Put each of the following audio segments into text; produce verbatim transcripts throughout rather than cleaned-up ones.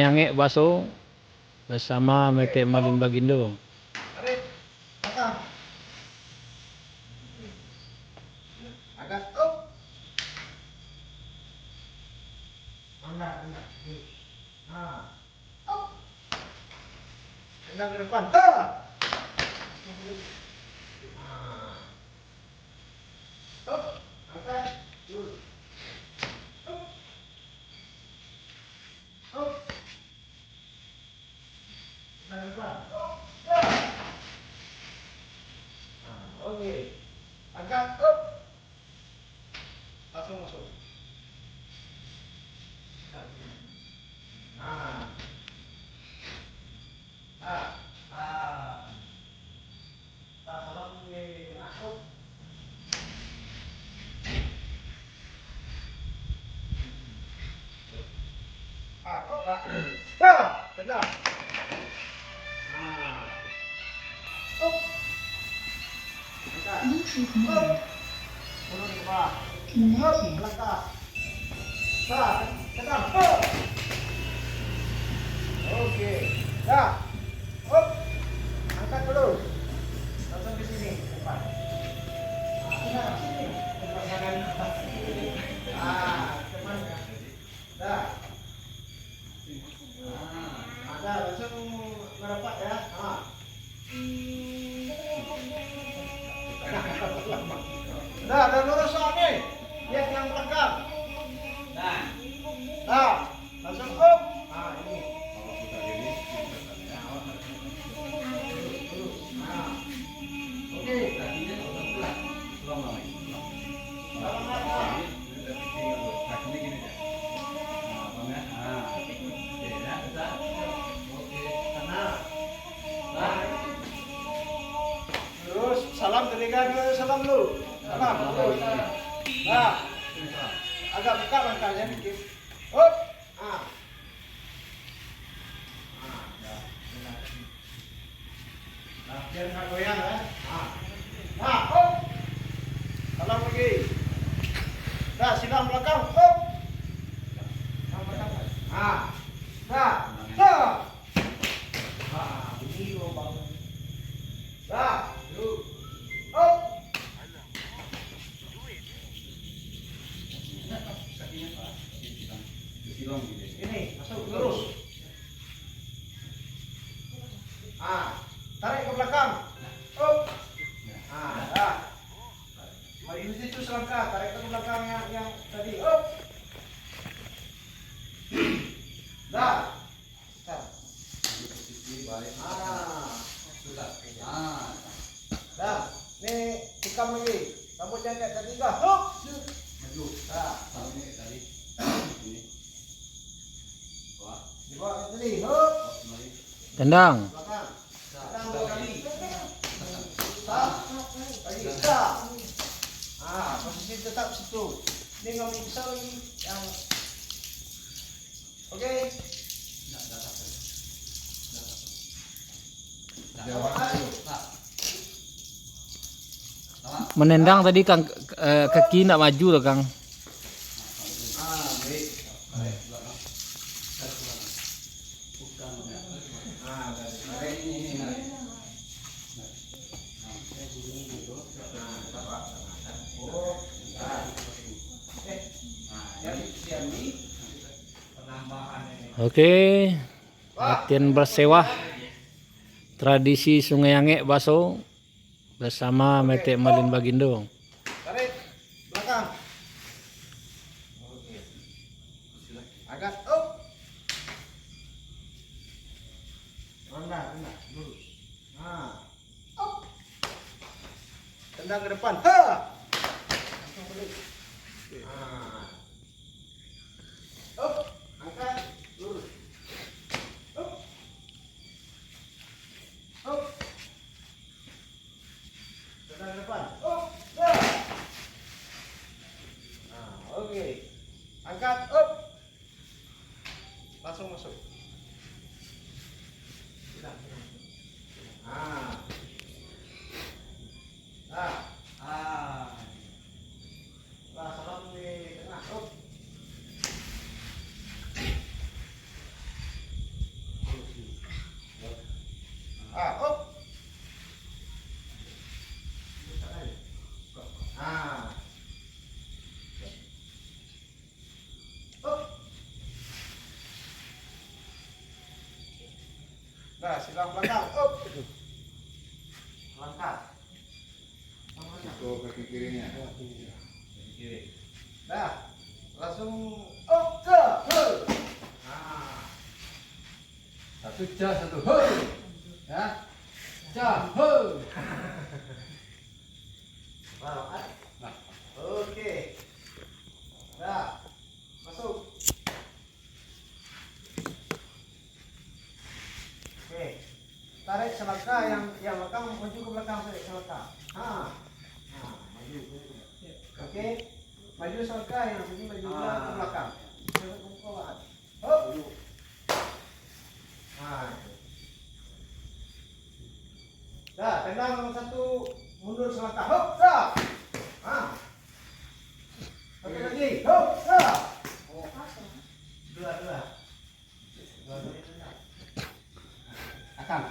Angek Baso basamo Metek Malin Bagindo. Tarik. Belakang. Agak. Up. Rendah, rendah. Nah. Up. Rendah ke depan. Ha. Nah. Up. Angkat. Turun. Up. Up. Nah, oke. Angkat, up. Langsung masuk. Nah. Ah, ah. Oke. Dah. Hop. Angkat dulu. Langsung ke sini, depan. Ah, sini. Ah, depan. Dah. Ah, dah, langsung merapat ya. Ah. Dah, dah lurus, ah, ni. Lihat yang belakang. Dah. Dah. Langsung up. Ah, ini. Ah. Oke. Terus, salam, ketika dia salam dulu. Salam, terus. Nah, agak buka langkahnya dikit. Hop. Ah. Ah, ya. Nah, biar nggak goyang, ya. Nah. Nah, hop. Salam lagi. Nah, silang belakang, hop. Silang belakang. Nah. Nah. Nah. Nah, bunyi lubang. Nah. Yuk. Hop. Ini, masuk terus. Ah, tarik ke belakang. Up. Ah, dah. Maju situ selangkah, tarik ke belakang yang, yang tadi. Up. Dah. Dah. Ini posisi baik. Ah. Sudah. Ah. Dah. Ni tikam lagi. Rambut jangan kat tadi dah. Hup. Maju. Dah. Sama ni kat tadi. Ini. Wah. Dibawa kat tadi. Hup. Wah, kembali. Tendang. Belakang. Tendang dua kali. Satu. Lagi. Dah. Ah, posisi tetap situ. Ni ngambil pisau lagi. Yang Oke. Menendang tadi, Kang, eh, kaki ndak maju tu, Kang. Oke, latihan basewah tradisi Sungai Angek Baso basamo Metek Malin Bagindo. Tarik belakang. Oke. Agak up. Rendah, rendah, lurus. Nah. Up. Tendang ke depan. Ha. Langsung balik. Nah. Up, angkat, lurus. Up. Up. Tendang ke depan. Up. Dah. Nah, oke. Angkat, up. Langsung masuk. Nah. Nah. Ah. Lah, salam di tengah. Up. Ah, up. Ah. Up. Nah, sila langkah. Up. Langkah. Iko kaki kirinya. Kaki kiri. Dah. Langsung up, ca, he. Nah. Satu ca, satu he. Ya. Ca, he. Nah. Oke. Dah. Masuk. Oke. Tarik selangkah, yang, yang belakang maju ke belakang, tarik selangkah. Ha. Ha, maju. Oke. Maju selangkah, yang sini maju pula ke belakang. Hop. Ha. Dah, tendang satu, mundur selangkah. Hop, dah. Ha. Satu lagi. Hop, dah. Dua, dua. Akang,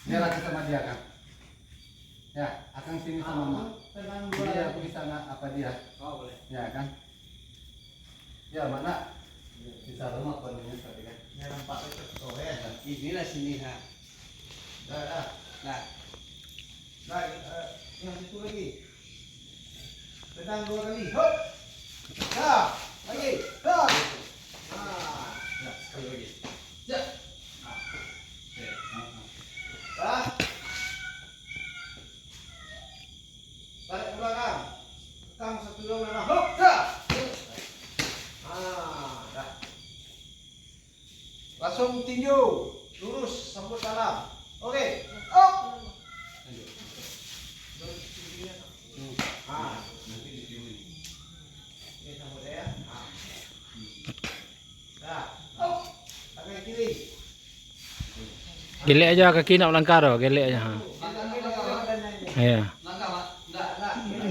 biarlah kita sama dia, Kang. Ya, Akang sini sama Mama. Tenang dulu. Jadi aku bisa na-, apa dia? Oh, boleh. Ya, Kang. Ya, mana? Bisa rumah penuhnya tadi, kan? Ya, nampak itu. Oh, ya. Inilah sini, ha. Dah, dah. Dah. Dah, eh, yang situ lagi. Tendang dua kali. Hop. Dah. Lagi. Dah. Ah. Ya, sekali lagi. Ya. Ah. Oke. Ah, ah. Dah. Tarik ke belakang. Tekan satu dua, hop, dah. Ah, dah. Langsung tinju, lurus, sambut salam. Oke, up. Lanjut. Ah. Oke, sambut ya. Ah. Dah, up. Tangan kiri. Gelek aja kaki nak melangkah tu, gelek aja. Ha. Ya.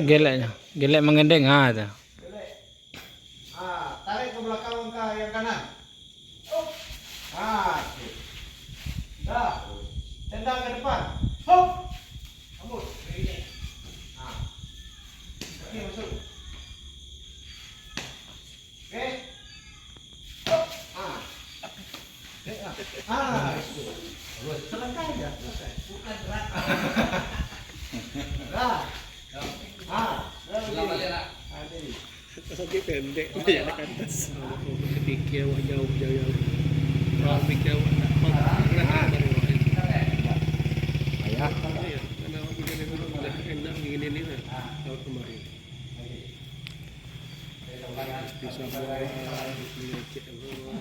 Gelek aja. Gelek menggendeng, ha tu. Ah, tarik ke belakang langkah yang kanan. Up. Ah, oke. Dah. Tendang ke depan. Hop. Ambut. Begini. Ah. Oke, masuk. Oke. Hop. Ah. Oke, ah. Ah, itu. Selesai ya, selesai. Bukan gerak. Dah. Ah, dah. Ulang balik, nak. Ah, jadi. Sampai pendek, ya, ke atas. Pikir awak jauh, jauh, jauh. Kalau pikir awak tak, tak, tak, tak, tak. Ayah. Iya, karena awak pikir dulu, udah enak begini ni, nah. Tahun kemarin. Bisa bawa, bisa ngecek apa, itu lama.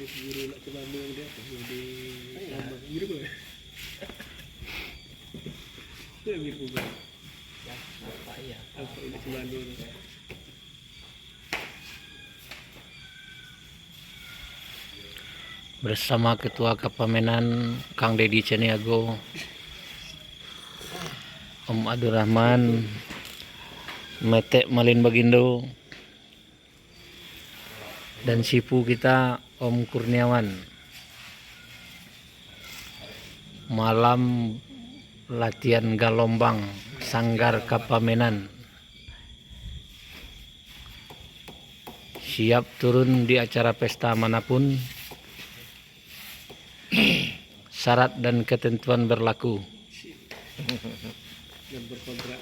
Guru nak celana dia, guru di tambah guru apa? Itu yang guru. Ya, nampak iya. Nampak ini celana tu. Bersama Ketua Kapamenan, Kang Dedi Caniago, Om Abdurrahman, Metek Malin Bagindo, dan sipu kita, Om Kurniawan. Malam latihan galombang Sanggar Kapamenan. Siap turun di acara pesta manapun, syarat dan ketentuan berlaku. Dan berkontrak.